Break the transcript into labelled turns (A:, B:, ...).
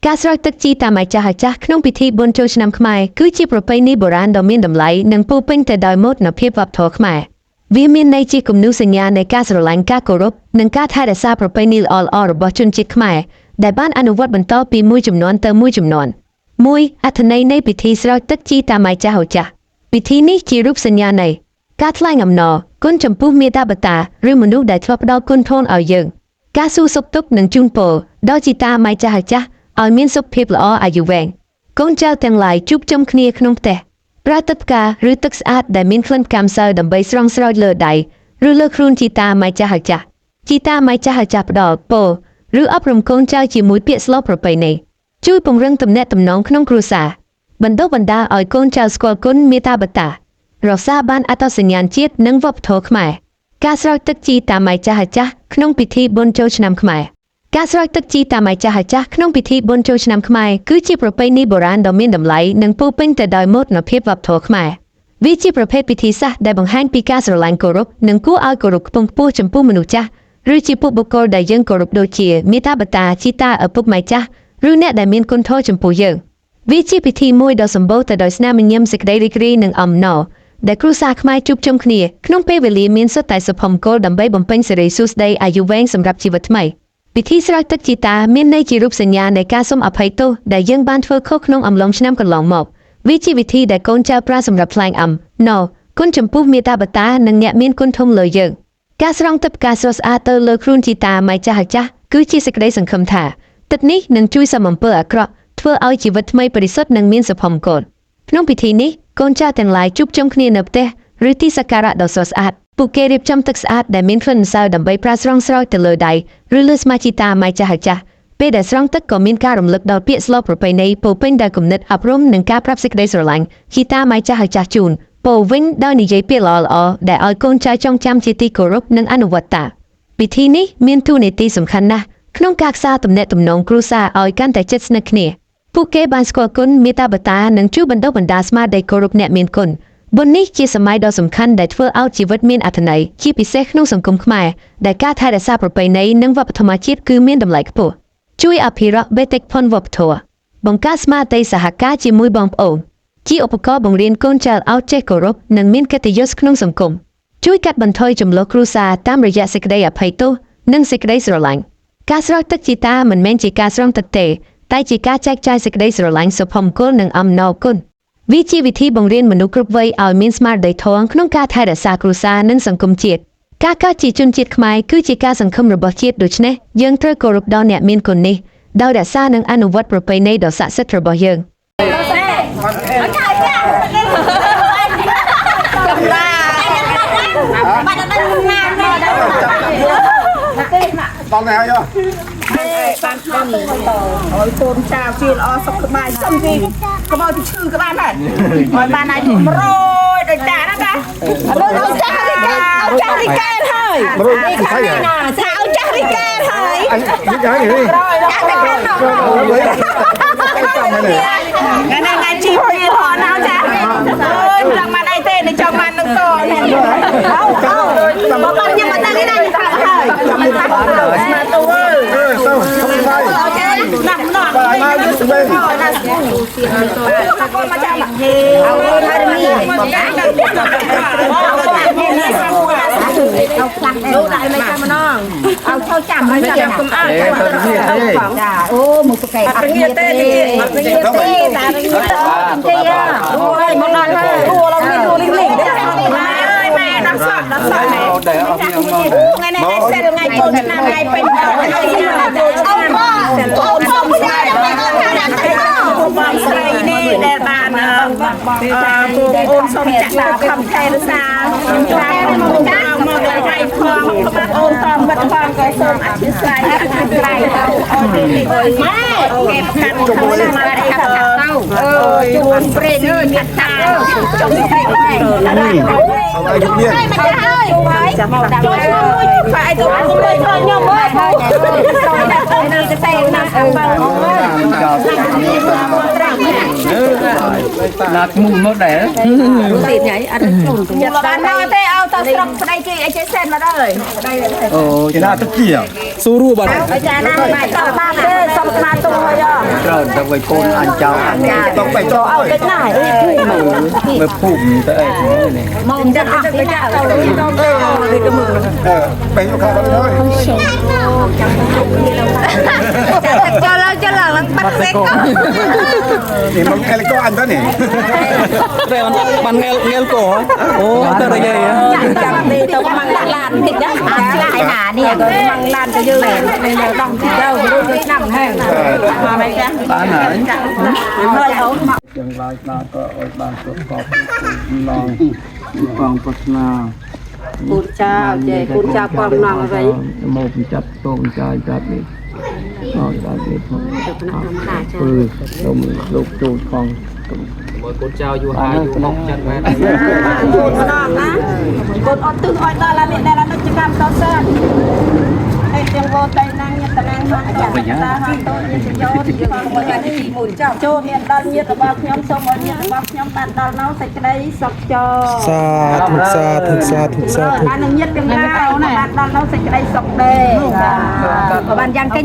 A: ការស្រោចទឹកជីតាមម៉ែចាស់អាចាស់ក្នុងពិធីបុណ្យចូលឆ្នាំខ្មែរគឺជាប្រពៃណីបុរាណដ៏មានតម្លៃនិងពោរពេញទៅដោយមោទនភាពវប្បធម៌ខ្មែរវាមានន័យជាគំនូសញ្ញានៃការស្រឡាញ់ការគោរពនិងការថែរក្សាប្រពៃណីល្អៗរបស់ជនជាតិខ្មែរដែលបានអនុវត្តបន្តពីមួយជំនាន់ទៅមួយជំនាន់មួយអត្ថន័យនៃពិធីស្រោចទឹកជីតាមម៉ែចាស់អាចាស់ពិធីនេះជារូបសញ្ញានៃការថ្លែងអំណរគុណចំពោះមេតាបតាឬមនុស្សដែលធ្លាប់ផ្ដល់គុណធម៌ឲ្យយើងការសួរសុខទុក្ខនិងជូនពរដល់ជីតាម៉ែចាស់អាចាស់ឲ្យមានសុខភាពល្អអាយុវែងកូនចៅទាំងឡាយជួបជុំគ្នាក្នុងផ្ទះប្រើទឹកផ្កាឬទឹកស្អាតដែលមានក្លិនផ្កាម្សៅដើម្បីស្រង់ស្រោចលើដៃឬលើខ្លួនជីតាម៉ែចាស់អាចាស់ជីតាម៉ែចាស់អាចាស់ផ្ដល់ពរឬអប់រំកូនចៅជាមួយពាក្យស្លោកប្រពៃណីជួយពង្រឹងទំនាក់ទំនងក្នុងគ្រួសារបណ្ដុះបណ្ដាលឲ្យកូនចៅស្គាល់គុណមេត្តាបតារក្សាបានអត្តសញ្ញាណជាតិនិងវប្បធម៌ខ្មែរការស្រោចទឹកជីតាមម៉ែចាស់អាចាស់ក្នុងពិធីបុណ្យចូលឆ្នាំខ្មែរការស្រោចទឹកជីតាមម៉ែចាស់អាចាស់ក្នុងពិធីបុណ្យចូលឆ្នាំខ្មែរគឺជាប្រពៃណីបុរាណដ៏មានតម្លៃនិងពោរពេញទៅដោយមោទនភាពវប្បធម៌ខ្មែរវាជាប្រភេទពិធីសាសន៍ដែលបង្ហាញពីការស្រឡាញ់គោរពនិងគួរឲ្យគោរពខ្ពង់ខ្ពស់ចំពោះមនុស្សចាស់ឬជាពួកបុគ្គលដែលយើងគោរពដូចជាមេតាបតាជីតាឪពុកម៉ែចាស់ឬអ្នកដែលមានគុណធម៌ចំពោះយើងវាជាពិធីមួយដ៏សម្បូរទៅដោយស្នាមញញឹមសេចក្តីរីករាយនិងអំណរដែលគ្រួសារខ្មែរជួបជុំគ្នាក្នុងពេលវេលាមានសុទ្ធតែសុភមង្គលដើម្បីបំពេញសិរីសួស្តីអាយុវែងសម្រាប់ជីវិតថ្មីពិធីស្រោចទឹកជីតាមានន័យជារូបសញ្ញានៃការសូមអភ័យទោសដែលយើងបានធ្វើខុសក្នុងអំឡុងឆ្នាំកន្លងមកវាជាវិធីដែលកូនចៅប្រើសម្រាប់ថ្លែងអំណរគុណចំពោះមេតាបតានិងអ្នកមានគុណធំលើយើងការស្រង់ទឹកផ្កាស្រស់ស្អាតទៅលើខ្លួនជីតាម៉ែចាស់អាចាស់គឺជាសេចក្តីសង្ឃឹមថាទឹកនេះនឹងជួយសំអំពើអាក្រក់ធ្វើឲ្យជីវិតថ្មីបរិសុទ្ធនិងមានសុភមង្គលក្នុងពិធីនេះកូនចៅទាំងឡាយជួបជុំគ្នានៅផ្ទះឬទីសក្ការៈដ៏ស្រស់ស្អាតពួកគេរៀបចំទឹកស្អាតដែលមានក្លិនម្សៅដើម្បីប្រើស្រង់ស្រោចទៅលើដៃឬលើស្មាជីតាម៉ែចាស់អាចាស់ពេលដែលស្រង់ទឹកក៏មានការរំលឹកដល់ពាក្យស្លោកប្រពៃណីពោរពេញដោយគំនិតអប់រំនិងការប្រាប់សេចក្តីស្រឡាញ់ជីតាម៉ែចាស់អាចាស់ជូនពោវិញដោយនិយាយពាក្យល្អៗដែលឲ្យកូនចៅចងចាំជាទីគោរពនិងអនុវត្តតាមពិធីនេះមានតួនាទីសំខាន់ណាស់ក្នុងការផ្សារទំនាក់ទំនងគ្រួសារឲ្យកាន់តែជិតស្និទ្ធគ្នាពួកគេបានស្គាល់គុណមេត្តាបតានិងជួយបណ្ដុះបណ្ដាលស្មារតីគោរពអ្នកមានគុណបុណ្យនេះជាសម័យដ៏សំខាន់ដែលធ្វើឲ្យជីវិតមានអត្ថន័យជាពិសេសក្នុងសង្គមខ្មែរដែលការថែរក្សាប្រពៃណីនិងវប្បធម៌ជាតិគឺមានតម្លៃខ្ពស់ជួយអភិរក្សបេតិកភណ្ឌវប្បធម៌បង្កើតស្មារតីសហការជាមួយបងប្អូនជាឧបករណ៍បង្រៀនកូនចៅឲ្យចេះគោរពនិងមានកិត្តិយសក្នុងសង្គមជួយកាត់បន្ថយជម្លោះគ្រួសារតាមរយៈសេចក្តីអភ័យទោសនិងសេចក្តីស្រឡាញ់ការស្រោចទឹកជីតាមិនមែនជាការស្រង់ទឹកទេតែជាការចែកចាយសេចក្តីស្រឡាញ់សុភមង្គលនិងអំណរគុណវាជាវិធីបង្រៀនមនុស្សគ្រប់វ័យឲ្យមានស្មារតីធម៌ក្នុងការថែរក្សាគ្រួសារនិងសង្គមជាតិការកើតជាជនជាតិខ្មែរគឺជាការសង្ឃឹមរបស់ជាតិដូច្នេះយើងត្រូវគោរពដល់អ្នកមានគុណនេះដោយរក្សានិងអនុវត្តប្រពៃណីដ៏ស័ក្តិសិទ្ធិរបស់យើង
B: បាត់ដល់ណាណា
C: ដល់នេះហើយ
B: បានបានឲ្យកូនចៅជាល្អសុខសប្បាយសុំពីកុំឲ្យពីឈឺក៏បានដែរឲ្យបានអាយុ100ដូចតាណាតាឲ្យចាស់រីកែឲ្យចាស់រីកែហើយ
C: 100នេះហើយ
B: ណាថាឲ្យចាស់រីកែហើយ
C: អញនេះហើយនេះ
B: ចាស់តែខាងនោះថ្ងៃនេះថ្ងៃជីពីហោណៅចាអើយមិនដឹងបានអីទេនេះចង់បាននឹងតនេះអោអោមកបានខ្ញុំមិនដឹងទេណាខ្ញុំប្រាប់ហើយស្មាតូអើយ
C: អឺទៅសុំបាយ
B: ណាស់ណាស់
C: បាទណាយទៅវិញ
B: ណាស់កូនមកចាំហេអើហើយនេះមកចាំเอาផ្លាស់លោកដាក់មិនចាំម្ដងเอาចូលចាំឲ្យចាំកុំអើចាអូមកប្រកែកអត់ងាទេអត់ងាទេតាងាទេអូយមកដល់ហើយអូឡើងមានរូលីងលីងម៉ែដល់សក់ដល់សក់ម៉ែថ្ងៃនេះថ្ងៃសិលថ្ងៃចូលឆ្នាំថ្ងៃពេញអូអូអូសុំផ្សាយបងស្រីនេះដែលបានអឺអូនសុំចាក់ដាក់ខំថែរក្សាខ្ញុំតាមមកដល់ថ្ងៃផងអូនតមិត្តផងក៏សូមអធិស្ឋានអធិស្ឋានទៅអូយម៉ែគេប្រកាសទៅមកអីទៅអឺជូនព្រេងអើយចាក់តាចុំព្រេង
C: អរគុណមាន
B: មកហើយមកដល់ចូលឆ្នាំមួយផ្អែកទៅគុំលើខ្ញុំអើយនេះទៅតែណាបើ
D: ណាត់មុំមកដែរ
B: ទៀតញ៉ៃអត់ខ្លួនបានមកទេឲ្យទៅស្រុកប្តីគេអីចេះសែនមកដល់
D: អូ
C: គេណាទឹកជា
D: ស៊ូរូបាទ
B: អាចារ្យណាបាយតបានទេសុំស្មាទុំហើយ
D: ត្រូវ ច្រើនទៅវិញកូនអញចោលអញ
C: តុកបៃតងអើយ
B: ណា
D: មើលភូមិទៅអីនេះ
B: មកចឹងអស់ទេណា
C: អឺបែងមកខាងទៅ
B: ចូលឡើងចូលឡើងបាត់សេក
C: នេះមកអេលកអញទៅនេះ
E: បានងែលងែលកោអូទៅរយអី
B: ចាំទេទៅម៉ាំងឡានតិចណាឆ្លាយណានេះម៉ាំងឡានទៅយើងនៅដងទីទៅរួចឆ្នាំហ្នឹងមកមិនចា
D: បានហើយ
B: ហើយអូន
D: ចឹងឡើយបាទក៏ឲ្យបានសុខភាពឡងបងប្រាថ្នា
B: គូនចៅចេគូនចៅប៉មណងអ្វី
D: មកពីចាប់តងចាយចាប់នេះអត់បាននេះផងគឺសូមលោកចូលផង
E: មើលកូនចៅយូរហើយយូរ6 7ម៉ែត្រ
B: គូនណងណាគូនអត់ទឹះឲ្យដល់ឡានេះដែលអនុជកម្មតសិនហើយទាំងវតៃណាងញតណាងហត់ចាតាហត់តូចញាតយោនផងមកទីមួយចោចូលមានដល់ញាតរបស់ខ្ញុំសូមឲ្យញាតរបស់ខ្ញុំបានដល់នៅសេចក្តីសុខចោ
F: សាធុសាធុសាធុសាធុ
B: បាននឹងញាតទាំងឡាយបានដល់នៅសេចក្តីសុខដែរបានយ៉ាងកិច្ច